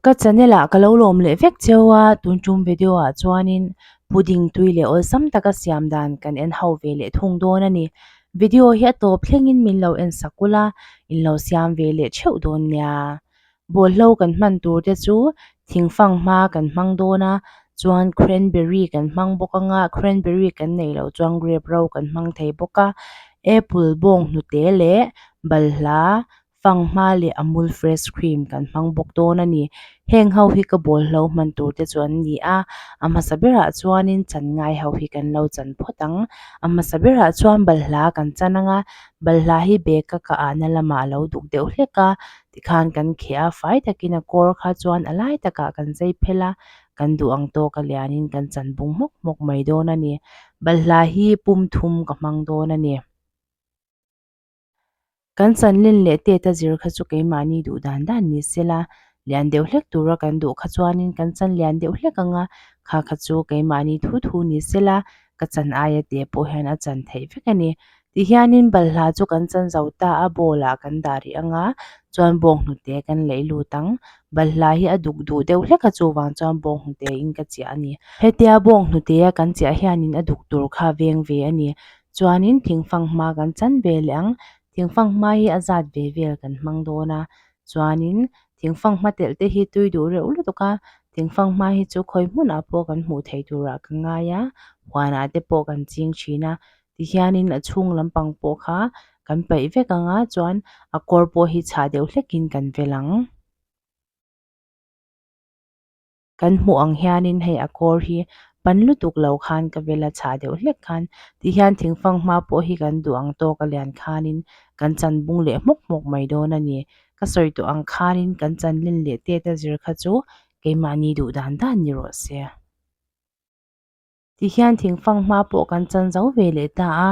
Ka channel ah ka lo lawm leh vek cheu a, tun tum video ah chuanin pudding tui leh awlsam taka siam dan kan en ho ve leh thung dawn a ni. Video hi a tawp thlengin min lo en sak ula, in lo siam ve leh theuh dawn nia. Bawlhlo kan hman tur te chu thingfang hma kan hmang dawn a, chuan cranberry kan hmang bawk anga cranberry kan neih loh chuan grape ro kan hmang thei bawk a, apple bawng hnute leh balhla fanghma leh amul fresh cream kan hmang bawk dawn a ni. Heng ho hi ka bawlhlo hman tur te chu an ni a, a hmasa berah chuanin chan ngai ho hi kan lo chan phawt ang. A hmasa berah chuan balhla kan chan ang a, balhla hi bag ka kah ahna lamah a lo duk deuh hlek a, tikhan kan kheh a, fai takin a kawr kha chuan a lai takah kan zai phel a, kan duh ang tawk a lianin kan chan bung hmawk hmawk mai dawn a ni. Balhla hi pum thum ka hmang dawn a ni. Kan chanlen leh tet a zir kha chu keimahni duh dan dan ni sela, lian deuh hlek tura kan duh kha chuanin kan chan lian deuh hlek ang a, kha kha chu keimahni thu thu ni sela, ka chan aia te pawh hian a chan theih vek a ni. Tihianin balhla chu kan chan zo ta a, bowl ah kan dah rih ang a, chuan bawnghnute kan leih lut ang. Balhla hi a duk duh deuh hlek a, chuvang chuan bawnghnute in ka chiah a ni. Hetia bawnghnute a kan chiah hianin a duk tur kha veng ve a ni. Chuanin thingfang hma kan chan ve leh ang, thingfang hma hi a zat ve vel kan hmang dawn a, chuanin thingfang hma telh te hi tui duh reuh lutuk a, thingfang hma hi chu khawi hmunah pawh kan hmuh theih turah ka ngai a, huanah te pawh kan ching thin a, tihianin a chhung lampang pawh kha kan paih vek ang a, chuan a kawr pawh hi chhah deuh hlekin kan vel ang. Kan hmuh ang hianin hei a kawr hi pan lutuk lo khan ka vel a chhah deuh hlek khan tihian thingfang hma pawh hi kan duh ang tawk a lian khanin kan chan bung leh hmawk hmawk mai dawn a ni. Ka sawi tawh ang khanin kan chan len leh tet a zir kha chu keimahni duh dan dan ni rawh se. Tihian thingfang hma pawh kan chan zo ve leh ta a,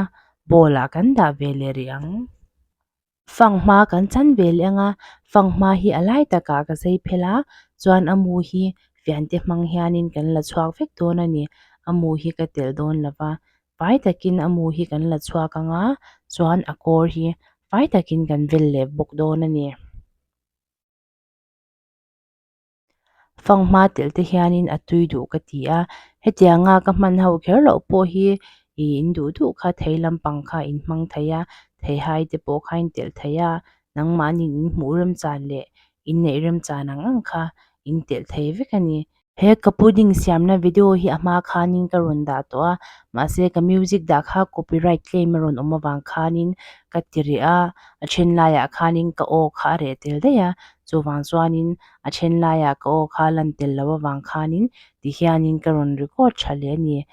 bowl ah kan dah ve leh rih ang. Fanghma kan chan ve leh ang a, fanghma hi a lai takah ka zai phel a, chuan a mu hi fiante hmang hianin kan la chhuak vek dawn a ni. A mu hi ka telh dawn lo va, fai takin a mu hi kan la chhuak ang a, chuan a kawr hi fai takin kan vel leh bawk dawn a ni. Fanghma telh te hianin a tui duh ka ti a, hetianga ka hman ho kher loh pawh hi ih in duh duh kha thei lampang kha in hmang thei a, theihai te pawh kha in telh thei a, nangmahni in hmuh remchan leh in neih remchan ang ang kha in telh thei vek a ni. He ka pudding siamna video hi a hma khanin ka rawn dah tawh a, mahse ka music dah kha copyright claim a rawn awm avang khanin ka ti rih a, a then laiah khanin ka aw kha a reh tel daih a, chuvang chuanin a then laiah ka aw kha lan tel loh avang khanin tihianin ka rawn record tha leh a ni.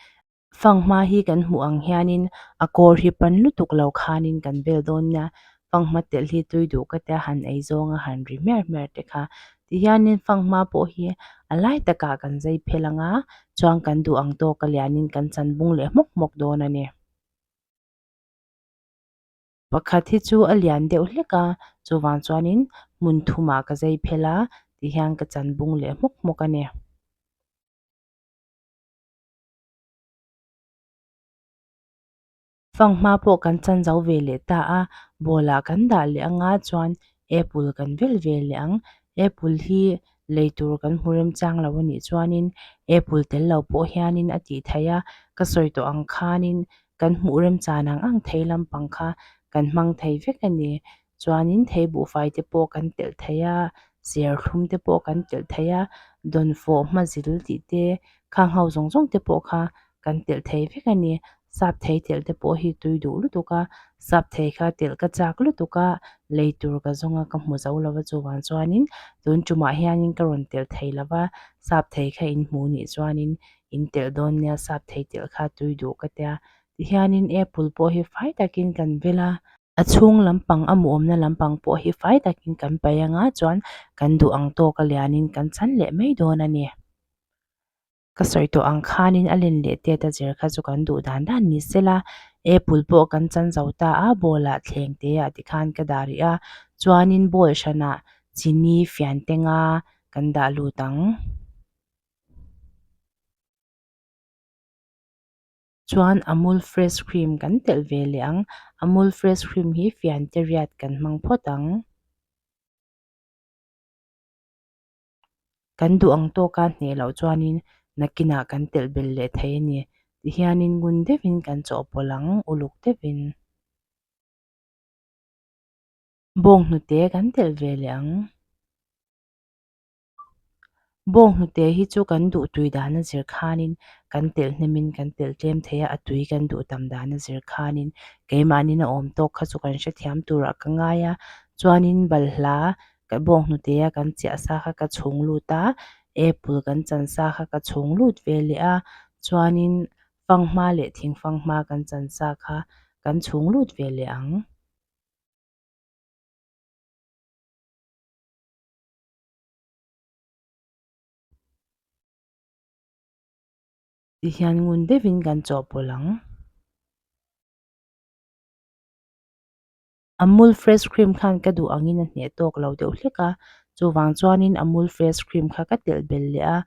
Fanghma hi kan hmuh ang hianin a kawr hi pan lutuk lo khanin kan vel dawn nia, fanghma telh hi tui duh ka tia han ei zawnga han ri hmiar hmiar te kha. Tihianin fanghma pawh hi a lai takah kan zai phel ang a, chuan kan duh ang tawk a lianin kan chan bung leh hmawk hmawk dawn a ni. Pakhat hi chu a lian deuh hlek a, chuvang chuanin hmun thumah ka zai phel a, tihian ka chan bung leh hmawk hmawk a ni. Fanghma pawh kan chan zo ve leh ta a, bowl ah kan dah leh anga chuan apple kan vel ve leh ang. Apple hi lei tur kan hmu remchang lo a nih chuanin apple tel lo pawh hianin a tih theih a, ka sawi tawh ang khanin kan hmuh remchan ang ang thei lampang kha kan hmang thei vek a ni. Chuanin thei buhfai te pawh kan telh thei a, serthlum te pawh kan telh thei a, dawnfawh hmazil tih te khang ho zawng zawng te pawh kha kan telh thei vek a ni. Sap thei telh te pawh hi tui duh lutuk a, sap thei kha telh ka chak lutuk a, lei tur ka zawng a ka hmu zo lo va chuvang chuanin tun tumah hianin ka rawn telh thei lo va, sap thei kha in hmuh nih chuanin in telh dawn nia sap thei telh kha tui duh ka tia. Tihianin apple pawh hi fai takin kan vil a. A chhung lampang a muawmna lampang pawh hi fai takin kan paih anga chuan kan duh ang tawk a lianin kan chan leh mai dawn a ni. Ka sawi tawh ang khanin a len leh tet a zir kha chu kan duh dan dan ni sela apple pawh kan chan zo ta a bowl ah thleng te ah tikhan ka dah rih a chuanin bowl hranah chini fian tenga kan dah lut ang. Chuan Amul fresh cream kan telh ve leh ang. Amul fresh cream hi fian te riat kan hmang phawt ang. Kan duh ang tawka hneh loh chuanin nakinah kan telh belh leh thei a ni. Tihianin ngun deuhin kan chawhpawlh ang, uluk deuhin. Bawnghnute kan telh ve leh ang. Bawnghnute hi chu kan duh tui dan a zir khanin kan telh hnemin kan telh tlem thei a, a tui kan duh tam dan a zir khanin keimahnin a awm tawk kha chu kan hrethiam turah ka ngai a. Chuanin balhla ka bawnghnute a kan chiah sa kha ka chhung lut a, apple kan chan sa kha ka chhung lut ve leh a, chuanin fanghma leh thing fanghma kan chan sa kha kan chhung lut ve leh ang. Tihian ngun deuhin kan chawhpawlh ang. Amul fresh cream khan ka duh angin a hneh tawk lo deuh hlek a, chuvang chuanin Amul fresh cream kha ka telh belh leh a,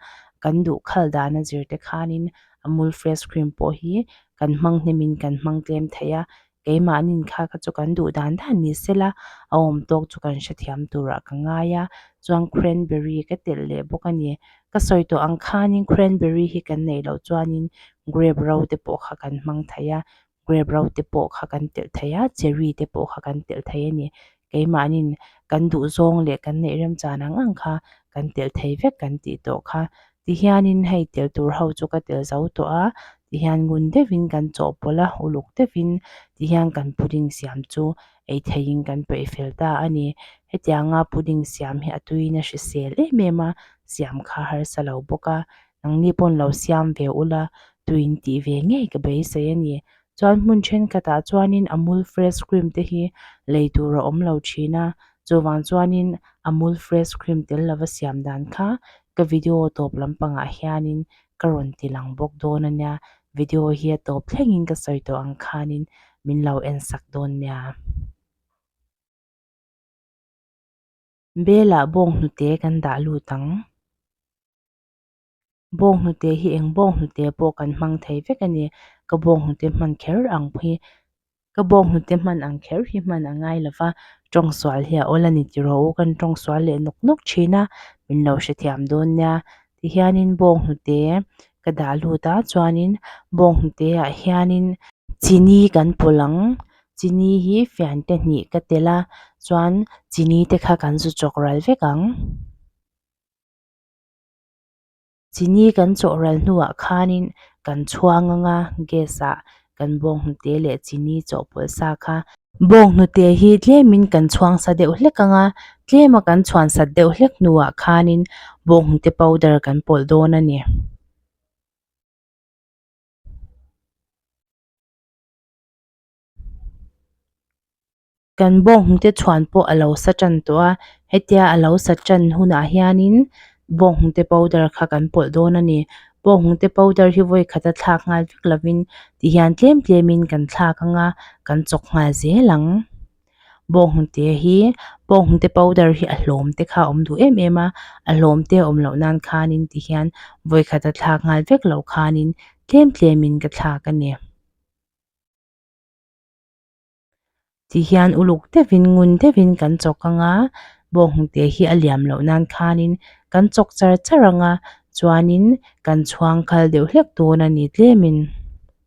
kan duh khal dan a zir te khanin Amul fresh cream pawh hi kan hmang hnemin kan hmang tlem thei a, Keimahnin kha kha chu kan duh dan dan ni sela, a awm tawk chu kan hrethiam turah ka ngai a, chuan cranberry ka telh leh bawk a ni. Ka sawi tawh ang khanin cranberry hi kan neih loh chuanin grape ro te pawh kha kan hmang thei a, grape ro te pawh kha kan telh thei a, cherry te pawh kha kan telh thei a ni. Keimahnin kan duh zawng leh kan neih remchan ang ang kha kan telh thei vek kan tih tawh kha. Tihianin hei telh tur ho chu ka telh zo tawh a, tihian ngun deuhin kan chawhpawlh a, uluk deuhin tihian kan pudding siam chu ei theihin kan peih fel ta a ni. Hetianga pudding siam hi a tuiin a hrisel em em a, siam kha harsa lo bawk a, nangni pawn lo siam ve ula tuiin tih ve ngei ka beisei a ni. Chuan hmun thenkhatah chuanin Amul fresh cream te hi lei tur a awm lo thin a, chuvang chuanin Amul fresh cream tel lova siam dan kha ka video tawp lampangah hianin ka rawn ti lang bawk dawn a nia, video hi a tawp thlengin ka sawi tawh ang khanin min lo en sak dawn nia. Bel ah bawnghnute kan dah lut ang. Bawnghnute hi eng bawnghnute pawh kan hmang thei vek a ni. Ka bawnghnute hman kher ang hi ka bawnghnute hman ang kher hi hman a ngai lo va, tawng sual hi a awl a ni ti rawh u, kan tawng sual leh nawk nawk thin a, min lo hrethiam dawn nia. Tihianin bawnghnute ka dah lut a, chuanin bawnghnute ah hianin chini kan pawlh ang, chini hi fian te hnih ka telh a, chuan chini te kha kan zu chawk ral vek ang. Chini kan chawh ral hnuah khanin kan chhuang ang a, gas ah kan bawnghnute leh chini chawhpawlh sa kha. Bawnghnute hi tlemin kan chhuang sa deuh hlek ang a, tlema kan chhuan sat deuh hlek hnuah khanin bawnghnute powder kan pawlh dawn a ni. Kan bawnghnute chhuan pawh a lo sa tan tawh a, hetia a lo sa tan hunah hianin bawnghnute powder kha kan pawlh dawn a ni. Bawnghnute powder hi vawi khat a thlak nghal vek lovin tihian tlem tlemin kan thlak ang a, kan chawk nghal zel ang. Bawnghnute hi bawnghnute powder hi a hlawm te kha a awm duh em em a, a hlawm te a awm loh nan khanin tihian vawi khat a thlak nghal vek loh khanin tlem tlemin ka thlak a ni. Ti hian uluk deuhin ngun deuhin kan chawk ang a, bawnghnute hi a liam loh nan khanin kan chawk char char ang a, chuanin kan chhuang khal deuh hlek dawn a ni tlemin.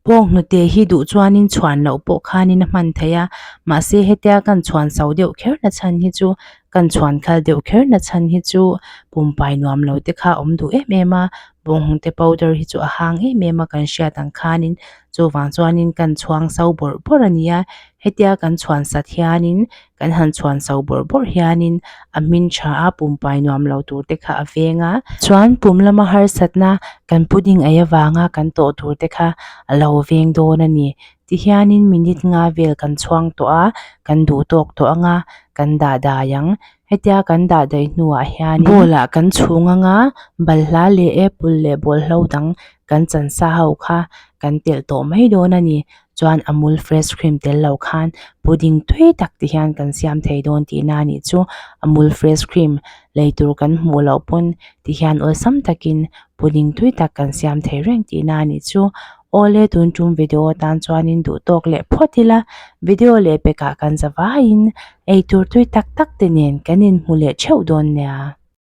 Bawnghnute hi duh chuanin chhuan loh pawh khanin a hman theih a, mahse hetia kan chhuan so deuh kher na chhan hi chu kan chhuan khal deuh kher na chhan hi chu pumpai nuam lo te kha a awm duh em em a, bawnghnute powder hi chu a hang em em a kan hriat ang khanin Chuvang chuanin kan chhuang so bawrh bawrh a ni a, hetia kan chhuan sat hianin kan han chhuan so bawrh bawrh hianin a hmin tha a, pumpai nuam lo tur te kha a veng a. Chuan pum lama harsatna kan pudding ei avanga kan tawh tur te kha a lo veng dawn a ni. Tihianin minute nga vel kan chhuang tawh a, kan duh tawk tawh ang a, kan dah dai ang. Hetia kan dah daih hnuah hianin bowl ah kan chhung ang a, balhla leh apple leh bawlhlo dang kan chan sa ho kha kan telh tawh mai dawn a ni. Chuan Amul fresh cream tel lo khan pudding tui tak ti hian kan siam thei dawn tihna a nih chu. Amul fresh cream lei tur kan hmuh loh pawn ti hian awlsam takin pudding tui tak kan siam thei reng tihna a nih chu. Awle tun tum video atan chuanin duh tawk leh phawt ila video leh pekah kan za vaiin eitur tui tak tak te nen kan inhmu leh theuh dawn nia.